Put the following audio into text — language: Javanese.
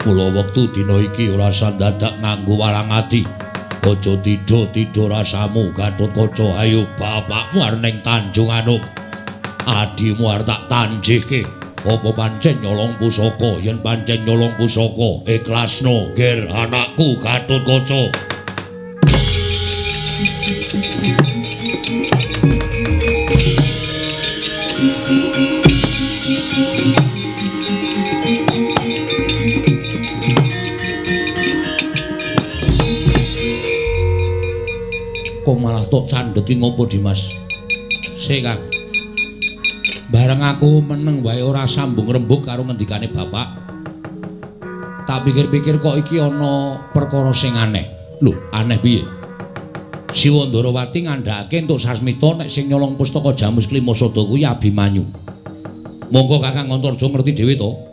Mula wektu dina iki ora sandadak nganggo walang ati. Aja tidha-tidha rasamu Gathotkaca, ayo bapakmu arep ning Tanjung Anom. Adimu arep tak tanjihke. Apa pancen nyolong pusaka? Yen pancen nyolong pusaka, ikhlasno ngger anakku Gathotkaca. Kok malah tok candhet ki ngopo, Dimas? Sik, Kang. Bareng aku meneng wae ora sambung rembug karo ngendikane bapak. Tak pikir-pikir kok iki ana perkara sing aneh. Lho, aneh piye? Siwa Ndarawati ngandhakake entuk sasmita nek sing nyolong pustaka Jamus Klima Sada kuwi Abimanyu. Monggo Kakang Antarja ngerti dhewe to.